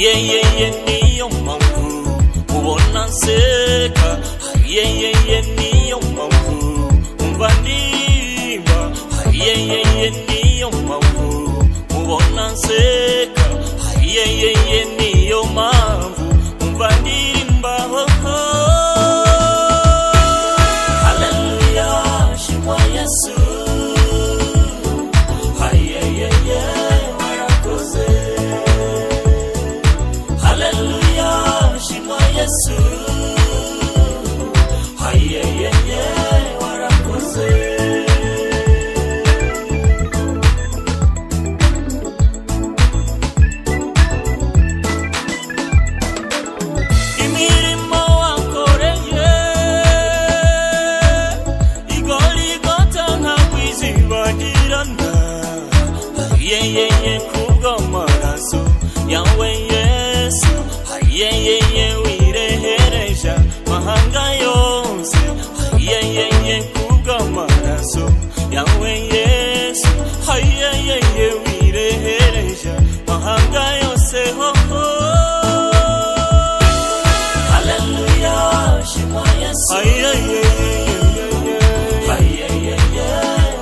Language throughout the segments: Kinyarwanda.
Ayeyeye niyo mpamvu ubona nseka. Ayeyeye niyo mpamvu umva ndimba. Ayeyeye niyo mpamvu ubona nseka. Ayeyeye niyo mpamvu umva ndirimba. Haleluya, shimwa Yesu. Ayeyeye warakoze. Haleluya, shimwa Yesu. Ayeyeye warakoze. Imirimo wakoreye Igoligota ntakwizibagirana. Ayeyeye kubw'amaraso yawe Yesu. Ayeyeye wirehereje amahanga yose. Ayeyeye kubw'amaraso yawe Yesu. Ayeyeye wirehereje amahanga yose. Ho ho. Haleluya, shimwa Yesu. Ayeyeye, ayeyeye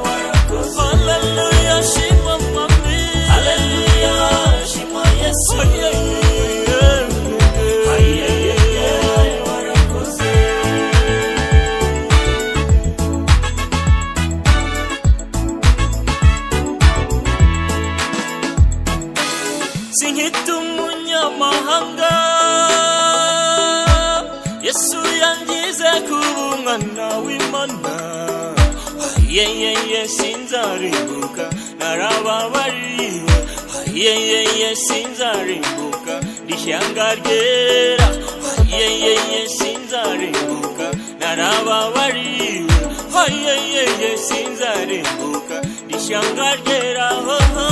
warakoze. Haleluya, shimwa Mwami. Haleluya, shimwa Yesu. Ayeyeye, ayeyeye warakoze. Sinkita umunyamahanga, Yesu yangize kuba umwana w'Imana. Ayeyeye sinzarimbuka narababariwe. Ayeyeye sinzarimbuka ndishyanga ryera. Ayeyeye sinzarimbuka narababariwe. Ayeyeye sinzarimbuka ndishyanga ryera. Ho ho.